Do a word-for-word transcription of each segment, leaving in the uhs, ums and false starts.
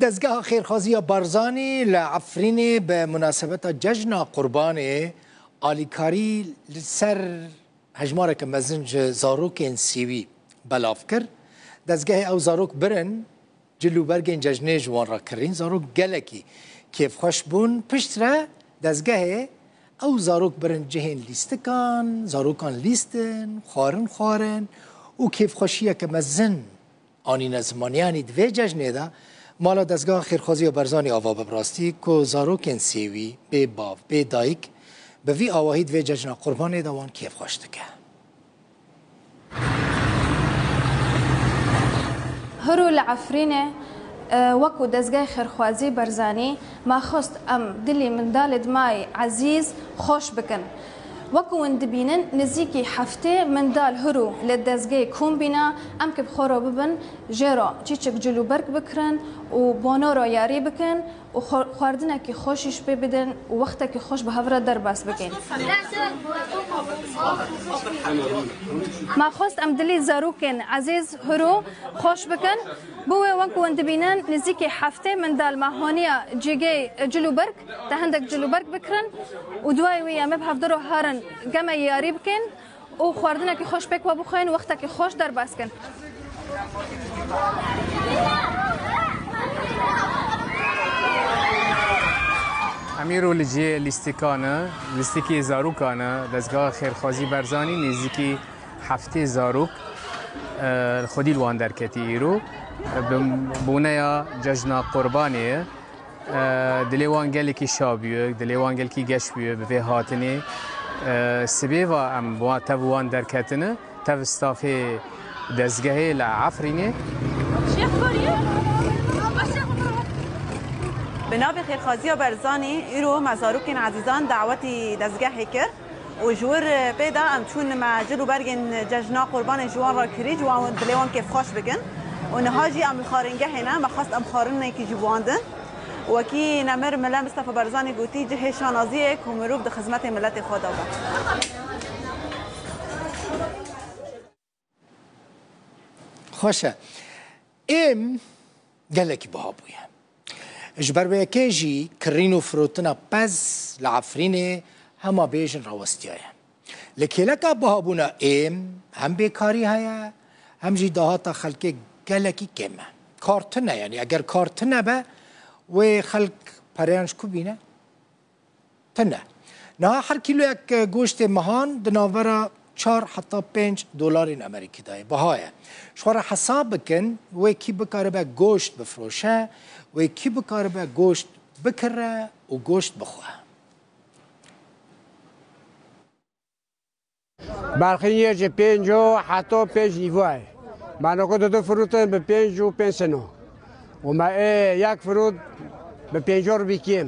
Dezgeha Xêrxwaziya Barzanî li Efrînê bi munasebeta Cejna Qurbanê alîkarî li ser hejmareke mezin ji zarokên sêwî belav kir. Dezgehê ew zarok birin, cil û bergên cejnê ji wan re kirîn. Zarok gelekî kêfxweş bûn. Piştre dezgehê ew zarok birin cihên lîstikan, zarokan lîstin, xwarin xwarin û kêfxweşiyeke mezin anîne ziman. Yanî di vê cejnê de mala Dezgeha Xêrxwaziya Barzanî ava bû. Bi rastî ku zarokên sêwî, bê bav, bê dayik, bi vî awahî di vê cejna Qurbanê de wan kêfxweş dike. Hiro li Efrînê, e, wekû Dezgehê Xêrxwazî Barzanî, me xwest em dilî mindalê di mayî ezîz xweş bikin. Wekû hûn dibînin, nizîkî heftê mindal hiro li dezgehê kom bîne, em ki bi xwe re bibin, jê re çîçik cil û berg bikirin û bona re yarî bikin û xwe-, xwardinekî xweş jî pê bidin û wextekî xweş bi hev re derbas bikin. Me xwest em dilî zarokên ezîz hiro xweş bikin. Bo wê wek hûn dibînin, nizîkî heftê mindal me haniya cîgê cil û berg, te hindek cil û berg bikirin û duayê wî em ê bi hevdiro herin gemê yarî bikin û xwardinekî xweş pêk we bixwin, wextekî xweş derbas kin. Em îro li cihê lîstikan e, lîstikê zarokan e, Dezgeha Xêrxwazî Berzanî nêzîkî heftê zarok, e, xwedî li wan derketî îro. Bi boneya cejna Qurbanê ye. E, dilê wan gelekî şa bûye, dilê wan gelekî geş bûye bi vê hatinê. E, sibê ve em wa tev wan derketine, tev stafê dezgehê li Efrînê. Bi navê Xêrxaziya Berzanî, îro me zarokên ezîzan dawetî dezgehê kir. Û ji wir pê de em çûn me cil û bergên cejna Qurbanê ji wan re kirî, ji wan dilê wan kêfxweş bikin. Û niha jî em li xwaringehê ne, me xwest em xwarinekî ji wan din. Wekî nemir Mele Mistefa Barzanî gotî, cihê şanaziyê ku mirov di xizmetê miletê xwe de be. Xweş e. Êm gelekî biha bûye. Ji ber wê yekê jî kirîn û firotina pez li Efrînê hema bêjin rawestiyaye. Li kêleka bihabûna êm hem bêkarî heye, hem jî dahata xelkê gelekî kêm e. Kar tune, yanî eger kar tune be, wê xelk pereyan ji ku bîne? Tune. Niha her kîloyek goştê mehan di navbera çar heta pênc dolarên Amerîkî de ye. Biha ye. Ji xwe re hesab bikin, wê kî bikaribe goşt bifroşe, wê kî bikaribe goşt bikire û goşt bixwe. Berxîn yê ji pênc û heta pênc nîvo ye. Me noko du du firûtin bi pênc û pênc seno. Û me ê yek firût bi pênc û ribî kêm.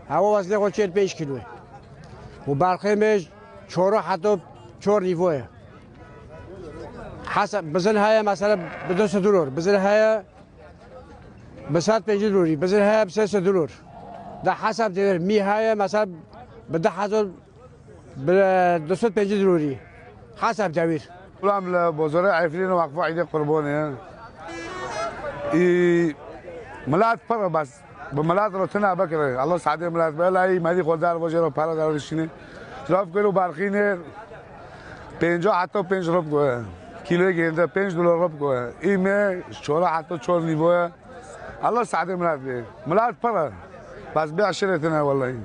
Hewa weznê xwe çêl pênc kîlo ye. Û berxê me çor û heta çor nîvo ye. Hesa-, bizin heye mesela bi du sed dolor. Bizin heye bi sed pêncî dolorî, bizin heye bi sê sed dolor. Da hesab devir, mî heye mesela bi du hezar, bi du sed pêncî dolorî. Hesab devir. Ulan li bozorê Efrîn Waqfa Îdê Qurbanê. Î, milat pir bas. Bi milat re tune bikire. Allah saadê milat be. La î merî xwe dar vojê re para dar dişîne. Trafik û barxînê pênca heta pênc ribko ye. Kîloyê gênde pênc dolar ribko ye. Î me çora heta çor nîvo ye. Allah saadê milat be. Milat pir e. Bas bê aşiretine wellahî.